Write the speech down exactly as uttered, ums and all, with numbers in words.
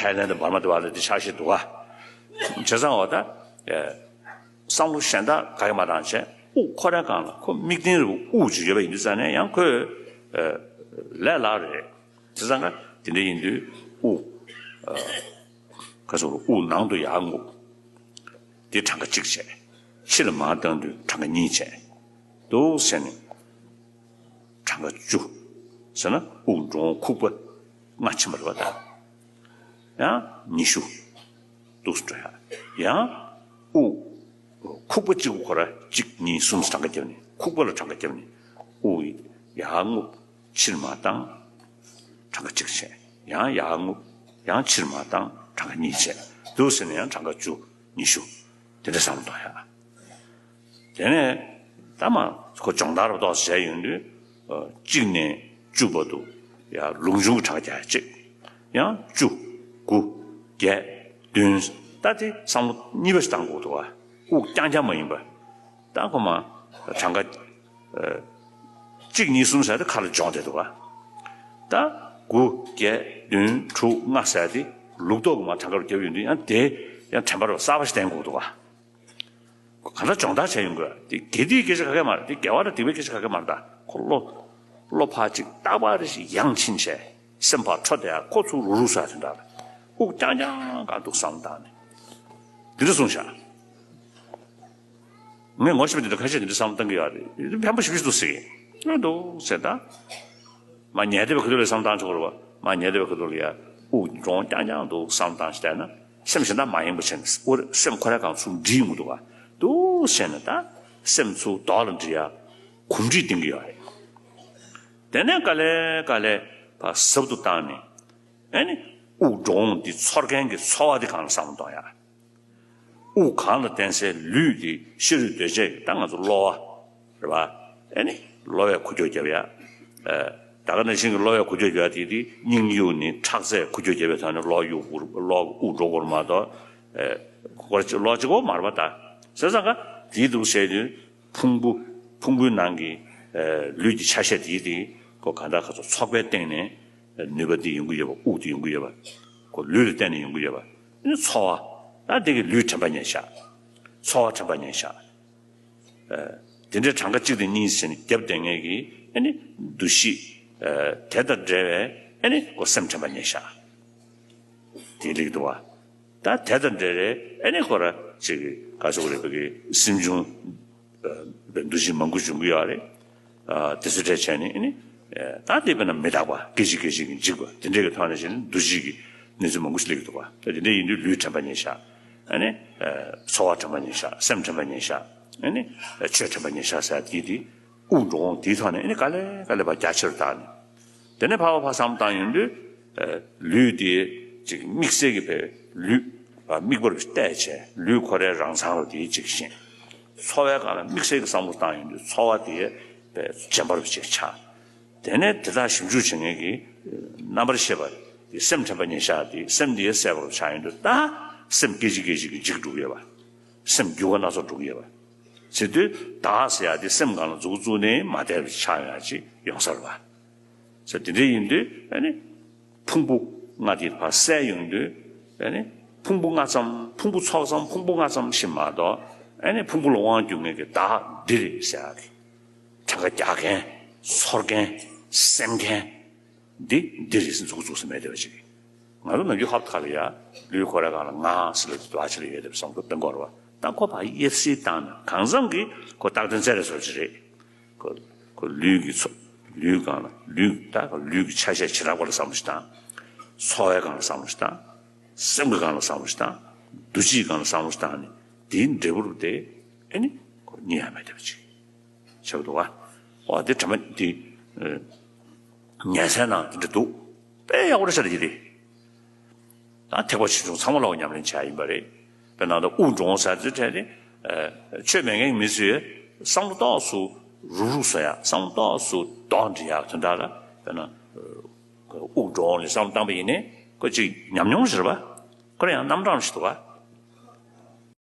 ཐའི་ལན་དང་འབར་མ་དེ་བ་ལ་དེ་ཆགས་ཤེས་འདུག་ག་བྱས་ཙང་འོ་ད། བསམ་བློ་གཞན་དག་ག་གེ་མ་བཏང་བྱས་དབུགས་ཁོ་རའི་སྒང་ལ་ཁོ་དམིགས་རྟེན་རུ་དབུགས་ཅིག་ཡོད་པ་ཡིན་དུས་ཙང་ནས་ཡང་ཁོས་ལས་སླ་རེད། བྱས་ཙང་ག་དེ་འདྲ་ཡིན་དུས་དབུགས་ག་ཚོད་དབུགས་ནང་དུ་ཡར་རྔུབ། དེ་གྲངས་ཀ་གཅིག་བྱས། ཕྱི་ལ་མར་བཏང་དུས་གྲངས་ཀ་གཉིས་བྱས། འདུག་ཟེར་ནས། གྲངས་ཀ་བཅུ། ཟེར་ན་དབུགས་འགྲོ་འོང་ཁུག་པ་ལྔ་ཕྱིན་པ་རེད་པ་ད། ཡང་ཉི་ཤུ། འདུག་སེ་འགྲོ་ཡ། ཡང་དབུགས་ཁུག་པ་གཅིག་པུ་ཁོ་ར་གཅིག་གཉིས་གསུམ་གྲངས་ཀ་བརྒྱབ་ནས་ཁུག་པ་ལ་གྲངས་ཀ་བརྒྱབ་ནས་དབུགས་ཡར་རྔུབ། ཕྱིར་མར་བཏང་། གྲངས་ཀ་གཅིག་བྱས། ཡང་ཡར་རྔུབ། ཡང་ཕྱིར་མར་བཏང་། གྲངས་ཀ་གཉིས་བྱས། འདུག་ཟེར་ནས་ཡང་གྲངས་ཀ་བཅུ། ཉི་ཤུ། དེ་འདྲ་བསམ་བློ་གཏོང་ཡ། དེ་ནས་ད་མ་ཁོ་སྦྱོང་བརྡར་རུ་ཏོག་ཙམ་བྱས་ཡོང་དུས། གཅིག་ནས་བཅུ་བར་དུ་ཡ་ལུགས་འབྱུང་གི་གྲངས་ཀ་རྒྱག་ཡ་གཅིག་ཡང་བཅུ། དགུ། བརྒྱད། བདུན། ད་དེ་བསམ་བློ་གཉིས་པ་ཞིག་བཏང་དགོས་འདུག་ག་དབུགས་རྐྱང་རྐྱང་མ་ཡིན་པ། ད་ཁོ་མ་གྲངས་ཀ་གཅིག་གཉིས་གསུམ་ཟེར་དེ་ཁ་ལ་སྦྱོང་བསྡད་འདུག་ག་ད་དགུ། བརྒྱད། བདུན། དྲུག། ལྔ་ཟེར་དེ་ལུགས་ལྡོག་གི་མ་གྲངས་ཀ་རུ་བརྒྱབ་ཡོང་དུས་ཡང་དེ་ཡང་དྲན་པ་རུ་གསར་པ་ཞིག་བསྟེན་དགོས་འདུག་ག་གང་ལྟར་སྦྱོང་བརྡར་བྱས་ཡོང་དགོས། དེ་དགེ་སྡིག་སྐད་ཆ་ག་གེ་མ་རེད། དེ་དགེ་བ་དང་སྡིག་པའི་སྐད་ཆ་ག་གེ་མ་རེད། ད་ཁོ་བློ་བློ་ཕར་ཅིག་རྟག་པར་རེ་ཞིག་ཡང་ཕྱིན་བྱས་སེམས་ཕར་འཕྲོ་བསྡད་ཡ། ཁོ་ཚུར་རུག་རུག་ཟ་དེ་འདྲ་རེད། དབུགས་རྐྱང་རྐྱང་གང་འདུག་བསམ་བཏང་ནས་དེ་འདྲ་གསུངས་བཞག་ངས་ངོ་ཤེས་པ་འདི་འདྲ་ཁ་ཤས་འདི་འདྲ་བསམ་བཏང་གི་ཡོད་རེད། འདི་ཕན་པོ་ཞེ་པོ་ཞིག་འདུག་ཟེར་གི་འདུག་ཟེར་ད། མ་ཉལ་བསྡད་པའི་ཁ་ཐུག་ལ་བསམ་བཏང་ཆོག་རེད་བ། མ་ཉལ་བསྡད་པའི་ཁ་ཐུག་ལ་ཡ་དབུགས་འགྲོ་འོང་རྐྱང་རྐྱང་འདུག་བསམ་བཏང་ཞིག་བལྟས་ན་སེམས་གཞན་དག་མ་ཡེངས་པ་བྱས་ནས་ཨོ་རེད། སེམས་ཁོ་རའི་སྒང་ཚུར་འདྲིས་ཡོང་གི་འདུག་ག་འདུག་བྱས་ནས་ད་སེམས་ཚུར་རྡོག་ལ་འདྲིས་ཡ་གོམས་འདྲིས་གཏོང་གི་ཡོད་རེད། དེ་ནས་ག་ལེ་ག་ལེ་ཕར་ཟབ་ཏུ་བཏང་ནས་ཨེ་ནི་དབུགས་འགྲོ་འོང་འདི་ཚོར་མཁན་གྱི་ཚོར་བ་འདི་སྒང་ལ་བསམ་བློ་གཏོང་ཡ། དབུགས་གང་ལ་བརྟེན་སའི་ལུས་དེ་ཤ་རུས་གདོས་བཅས་ཀྱི་ད་ང་ཚོ་གློ་བ་རེད་པ། ཨེ་ནི་གློ་བས་འཁུར་རྒྱུག་རྒྱབ་ཡ། ཨེ་ད་ག་ནང་བཞིན་གྱི་གློ་བས་འཁུར་རྒྱུག་རྒྱབ་ཡ་དེ་དེ་སྙིང་དབྱུག་ནི་ཁྲག་རྩས་འཁུར་རྒྱུག་རྒྱབ་པའི་ཐོག་ནས་གློ་དབྱུག་གློ་དབུགས་འགྲོ་དགོས་མ་གཏོགས། ཨེ་ཁོ་ར་གློ་གཅིག་པོ་མ་རེད་པ་ད། བྱས་ཙང་ག་དེའི་འདུག་བྱས་དུས་ཕུང་པོ་ཕུང་པོའི་ནང་གི་ཨེ་ལུས་ཀྱི་ཆ་ཤས་དེ་དེ་ཁོ་གང་ལྟར་ག་ཚོད་ཚོགས་པའི་སྟེང་ནས་ནུས་པ་དེ་ཡོང་གི་ཡོད་པ། དབུགས་དེ་ཡོང་གི་ཡོད་པ། ཁོ་ལུས་ལ་བརྟེན་ནས་ཡོང་གི་ཡོད་པ། ཨ་ནི་ཚོར་བ། ད་དེ་གི་ལུས་དྲན་པ་ཉེར་བཞག་ཚོར་བ་དྲན་པ་ཉེར་བཞག་ཨ་དེ་འདྲའི་གྲངས་ཀ་གཅིག་དང་གཉིས་ཟེར་ནས་རྒྱབ་བསྡད་མཁན་གྱི་ཨ་ནི་འདུ་ཤེས། ཨ་དེ་དང་འབྲེལ་བའི་ཨ་ནི་ཁོ་སེམས་དྲན་པ་ཉེར་བཞག་དེ་ལེགས་འདུག་བ། ད་དེ་དང་འབྲེལ་རེད། ཨ་ནི་ཁོ་ར་ཅིག་ག་ཟེར་དགོས་རེད། བོད་ཀྱི་སེམས་བྱུང་འདུ་བྱེད་མང་པོ་འབྱུང་གི་ཡོད་རེད། དེ་ཚོ་གྲས་བྱས་ནས་ཨ་ནི་ད་དེ་དཔེར་ན་མི་རྟག་པ་སྐད་ཅིག་སྐད་ཅིག་གིས་འཇིག་པ་དེ་འདྲས་ཀྱི་ཐོག་ནས་བྱས་ནས་འདུ་བྱེད་ཀྱི་གནས་ཚུལ་མང་པོ་ཞིག་སླེབས་ཀྱི་འདུག་བ། ད་དེ་འདྲས་ཡིན་དུས་ལུས་དྲན་པ་ཉེར་བཞག་ཨ་ནི་ཚོར་བ་དྲན་པ་ཉེར་བཞག་སེམས་དྲན་པ་ཉེར་བཞག་ཨ་ནི་ཆོས་དྲན་པ་ཉེར་བཞག་ཟེར་དེ་དེ། དབུགས་འགྲོ་འོང་དེའི་ཐོག་ནས་ཨ་ནི་ག་ལེ་ག་ལེ་བ་རྒྱ་ཆེར་བཏང་ནས། དེ་ནས་ཕར་བ་ཕར་བསམ་བཏང་ཡོང་དུས། ལུས་དེ་ཅིག་དམིགས་བསལ་གྱི་བའི་ལུས། དམིགས་པར་བལྟས་བྱས་ལུས་ཁོ་རའི་རང་མཚང་རུ་དེའི་ཅིག་ཤེས། ཚོར་བའི་སྒང་ལ་དམིགས་བསལ་གྱི་བསམ་བློ་བཏང་ཡོང་དུས་ཚོར་བ་དེ་བའི་རྗེན་པར་ཅིག་ཆགས། དེ་ནས་དེ་དག་ཞིབ་འཇུག་བྱེད་མཁན་གྱི་རྣམ་པར་ཤེས་པ་དེ་སེམས་དྲན་པ་ཉེར་བཞག་དེ་སེམས་དེ་གསལ་པོར་ཆགས་ཡོང་དུས་ད་སེམས་སྐད་ཅིག་སྐད་ཅིག་གིས་འཇིག་འགྲོ་གི་ཡོད་པ། སེམས་འགྱུར་བ་སྣ་ཚོགས་འགྲོ་གི་ཡོད་པ། བྱེད་དུས་བདག་ཟེར་ཡ་དེ་སེམས་སྒང་ལ་མཛུབ་བཙུགས་ནས་མ་བསྡད་པ་ཆགས་ཡོང་ཡ་ཅིག་ཡོང་ས་རེད་པ། ཟེར་དེ་འདྲ་ཡིན་དུས་ཨ་ནི་ཕུང་པོ་ལྔ་དེ་ཕར་གསལ་ཡོང་དུས་ཨ་ནི་ཕུང་པོ་ལྔ་ཙམ་ཕུང་པོ་ཚོགས་ཙམ་ཕུང་པོ་ལྔ་ཙམ་ཞིག་མ་གཏོགས་ཨ་ནི་ཕུང་པོ་ལ་དབང་བསྒྱུར་མཁན་གྱི་བདག་འདི་རེད་ཟེར་ཡ་གི་གྲངས་ཀ་རྒྱག་མཁན་ཚོར་མཁན་སེམས་མཁན། འདི་འདི་རེད་ཟེར་མཛུབ་བཙུགས་ཟེར་མེད་བསྡད་པ་ཅིག་ང་ཚོ་ནམ་རྒྱུན་ཧབ་ཁ་ལ་ཡ་ལུས་ཁོ་རའི་སྒང་ལ་ང་ཟེར་ལ་དུ་བ་ཆེ་ལ་ཡོད་དེ་བསམ་བློ་གཏོང་གི་ཡོད་རེད་བ། ད་ཁོ་ཕར་དབྱེ་གསེས་བཏང་ན་གང་འཚམ་གྱི་ཁོ་རྟག་བརྟན་རྩལ་རེ་སོར་ཅིག་རེད། ཁོ་ཁོ་ལུས་ཀྱི་ཚོ་ལུས་སྒང་ལ་ལུས་ད་ཁོ་ལུས་ཀྱི་ཆ་ཤས་བྱེ་བྲག་པ་ལ་བསམ་བློ་ཞིག་བཏང་། ཚོར་བའི་སྒང་ལ་བསམ་བློ་ཞིག་བཏང་། སེམས་ཀྱི་སྒང་ལ་བསམ་བློ་ཞིག་བཏང་། འདུ་བྱེད་སྒང་ལ་བསམ་བློ་ཞིག་བཏང་ནས་དེའི་འབྲས་བུར་དེ་ཨེ་ནི་ཁོ་རྙེད་ཡ་མེད་བསྡད་པ་ཅིག་བྱེད་པ་འདུག་བ། ཨོ་དེ་དྲན་པ་འདི་ཉལ་སའི་ནང་དེ་འདྲ་འདུག་དཔེ་ཡག་པོ་རེད་ཤག་རེད་ཀྱི་རེད། ད་ཐེག་པ་ཆེ་ཆུང་ཚང་མ་ལོག་ཉམས་ལེན་བྱས་ཡིན་པ་རེད། དཔེར་ན་ད་དབུགས་འགྲོ་འོང་ཟེར་དེ་འཕྲད་དེ། ཆོས་མེད་མཁན་གྱི་མི་ཚོས་བསམ་བློ་ཏོག་ཙམ་རུག་རུག་བཟོ་ཡ་བསམ་བློ་ཏོག་ཙམ་གདོང་འདྲི་ཡ་དོན་དག་ལ་དཔེར་ན། དབུགས་འགྲོ་འོང་ལ་བསམ་བློ་བཏང་པ་ཡིན་ནའི་ཁོ་ཅིག་ཉམས་མྱོང་ཞིག་རེད་པ། ཁོ་རང་ཡང་རྣམ་གྲངས་ཤིག་འདུག་ག